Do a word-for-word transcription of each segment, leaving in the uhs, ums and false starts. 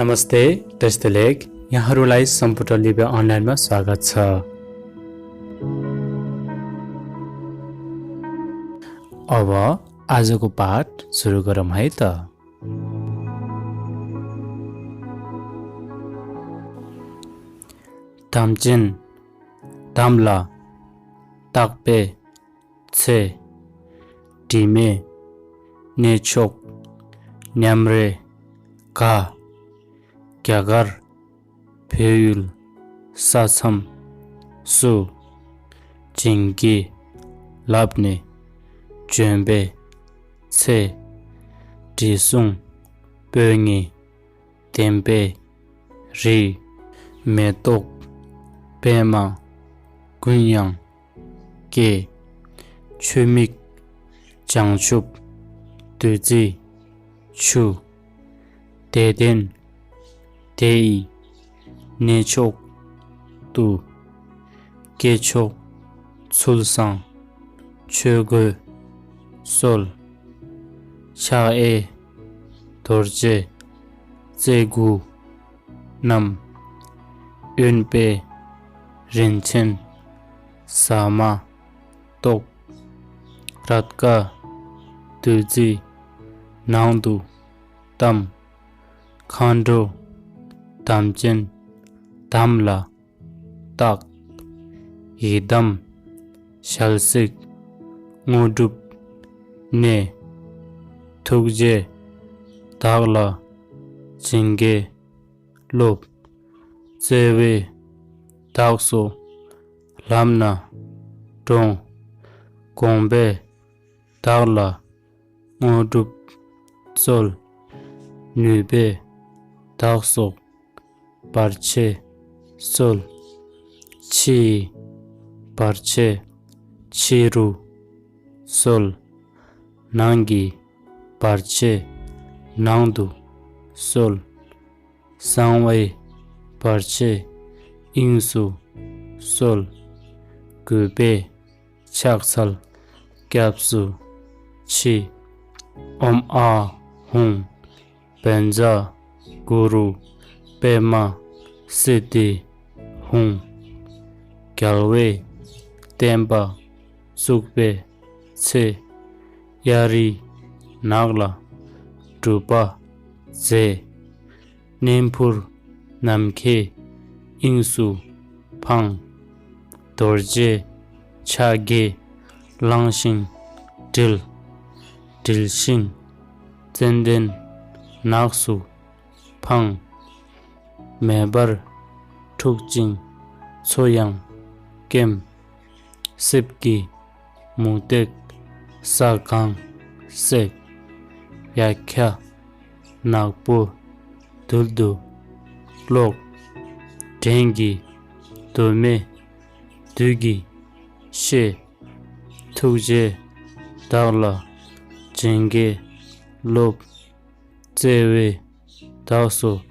नमस्ते, दृष्टिलेख, यहाँहरूलाई सम्पूर्ण लिब्रे अनलाइनमा स्वागत छ। अब आजको पाठ सुरु गरौँ है त। དམ་ཅན། དམ་ལ། བཏགས་པའི། ཚེ། དྲི་མེད། གནས་མཆོག་མཉམ་རེ། ག་རྒྱ་གར། བོད་ཡུལ། ས་མཚམས། སུ། བྱིན་གྱིས། བརླབས་ནས། བྱོན་པའི། ཚེ། དྲི་བསུང་། སྤོས་ངད། ལྡན་པའི། རི། མེ་ཏོག་པད་མ། ཀུན་དབྱངས། སྐྱེ། ཆུ་མིག་བྱང་ཆུབ། བདུད་རྩི། ཆུ། བདེ་ལྡན། དེ་ཡི། གནས་མཆོག་ཏུ། སྐྱེས་མཆོག་ཚུལ་བཟང་། ཆོས་གོས། གསོལ། ཕྱག་གཡས། རྡོ་རྗེ། རྩེ་དགུ། བསྣམས། གཡོན་པས། རིན་ཆེན། ཟ་མ་ཏོག་རཀྟ། བདུད་རྩི། ནང་དུ། བསྡམས། མཁའ་འགྲོ། དམ་ཅན། དམ་ལ། བཏགས། ཡི་དམ། ཞལ་གཟིགས། དངོས་གྲུབ། གནས། ཐུགས་རྗེས། བདག་ལ། བྱིན་གྱིས། རློབས། བརྩེ་བས། བདག་སོགས། ལམ་སྣ། དྲོངས། དགོངས་པས། བདག་ལ། དངོས་གྲུབ། སྩོལ། ནུས་པས། བདག་སོགས། བར་ཆད། སོལ། ཕྱི་ཡི། བར་ཆད། ཕྱི་རུ། སོལ། ནང་གི། བར་ཆད། ནང་དུ། སོལ། གསང་བའི། བར་ཆད། དབྱིངས་སུ། སོལ། གུས་པས། ཕྱག་འཚལ། སྐྱབས་སུ། མཆི། ཨོཾ་ཨཱཿཧཱུྃ། བཛྲ། གུ་རུ། པདྨ། སིདྡྷི། ཧཱུྃ། རྒྱལ་བའི། བསྟན་པ། བཙུགས་པའི། ཚེ། གཡའ་རིའི། ནགས་ལ། སྒྲུབ་པ། མཛད། གཉན་འཕུར། ནམ་མཁའི། དབྱིངས་སུ། འཕངས། རྡོ་རྗེ། ཕྱག་རྒྱས། བླངས་ཤིང་། དྲིལ། དྲིལ་ཞིང་། ཙནྡན། ནགས་སུ། འཕངས། མེ་འབར། འཁྲུག་ཅིང་། མཚོ་ཡང་སྐེམ། སྲིབ་ཀྱི། མུ་ཏིག་ས་གང་བསྲེགས། གཡག་ཁྱི། ནག་པོ། རྡུལ་དུ། རློག་བྲན་གྱི། དོན་མེད། བདུད་ཀྱི། གཤེད། ཐུགས་རྗེས། བདག་ལ། བྱིན་གྱིས། རློབས། བརྩེ་བས། བདག་སོགས།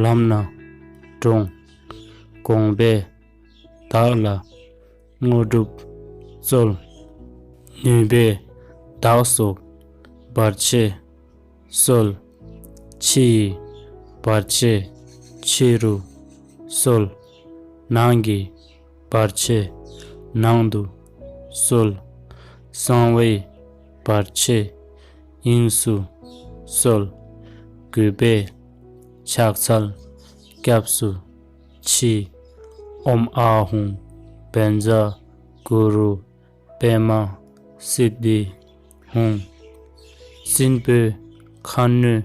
ལམ་སྣ། དྲོངས། དགོངས་པས། བདག་ལ། དངོས་གྲུབ། སྩོལ། ནུས་པས། བདག་སོགས། བར་ཆད། སོལ། ཕྱི་ཡི། བར་ཆད། ཕྱི་རུ། སོལ། ནང་གི། བར་ཆད། ནང་དུ། སོལ། གསང་བའི། བར་ཆད། དབྱིངས་སུ། སོལ། གུས་པས། ཕྱག་འཚལ། སྐྱབས་སུ། མཆི། ཨོཾ་ཨཱཿཧཱུྃ། བཛྲ། གུ་རུ། པདྨ། སིདྡྷི། ཧཱུྃ། སྲིན་པོའི། ཁ་གནོན།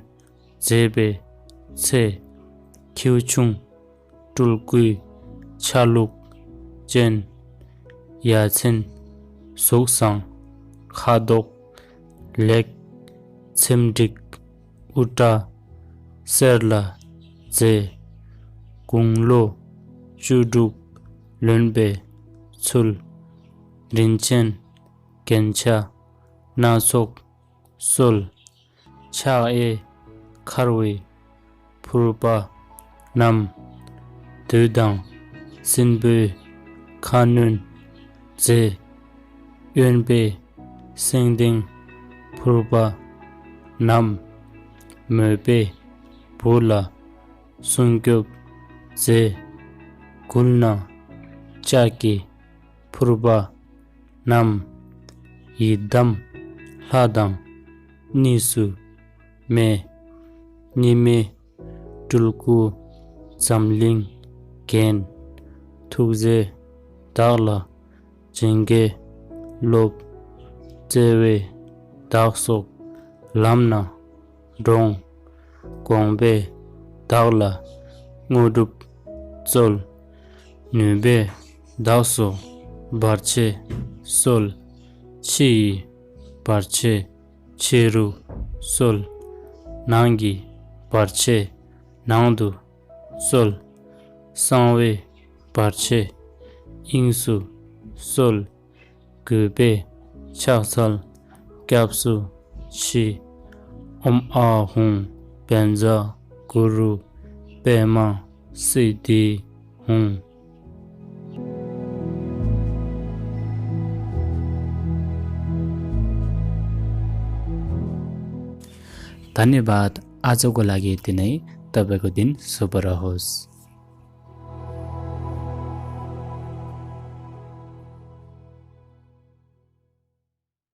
མཛད་པའི། ཚེ། ཁྱེའུ་ཆུང་། སྤྲུལ་སྐུའི། ཆ་ལུགས། ཅན། ཡ་མཚན། གཟུགས་བཟང་། ཁ་དོག་ལེགས། ཚེམས་འགྲིག་དབུ་སྐྲ། གསེར་ལ་མཛེས། དགུང་ལོ། བཅུ་དྲུག་ལོན་པའི། ཚུལ། རིན་ཆེན། རྒྱན་ཆ། སྣ་ཚོགས། གསོལ། ཕྱག་གཡས། འཁར་བའི། ཕུར་པ། བསྣམས། བདུད་དང་། སྲིན་པོའི། ཁ་གནོན། མཛད། གཡོན་པས། སེང་ལྡེང་། ཕུར་པ། བསྣམས། མོས་པས། བུ་ལ། སྲུང་སྐྱོབ་མཛད། མགུལ་ན་ལྕགས་ཀྱི་ཕུར་པ་བསྣམས། ཡི་དམ་ལྷ་དང་གཉིས་སུ་མེད། གཉིས་མེད་སྤྲུལ་སྐུ་འཛམ་གླིང་རྒྱན། ཐུགས་རྗེས་བདག་ལ་བྱིན་གྱིས་རློབས། བརྩེ་བས་བདག་སོགས་ལམ་སྣ་དྲོངས། དགོངས་པས་བདག་ལ་དངོས་གྲུབ་སྩོལ། ནུས་པས་བདག་སོགས་བར་ཆད་སོལ། ཕྱི་ཡི་བར་ཆད་ཕྱི་རུ་སོལ། ནང་གི་བར་ཆད་ནང་དུ་སོལ། གསང་བའི་བར་ཆད་དབྱིངས་སུ་སོལ། གུས་པས་ཕྱག་འཚལ་སྐྱབས་སུ་མཆི། ཨོཾ་ཨཱཿཧཱུྃ་བཛྲ་གུ་རུ་པདྨ་སིདྡྷི་ཧཱུྃ། धन्यवाद। आजको लागि यति नै। तपाईँको दिन शुभ रहोस्।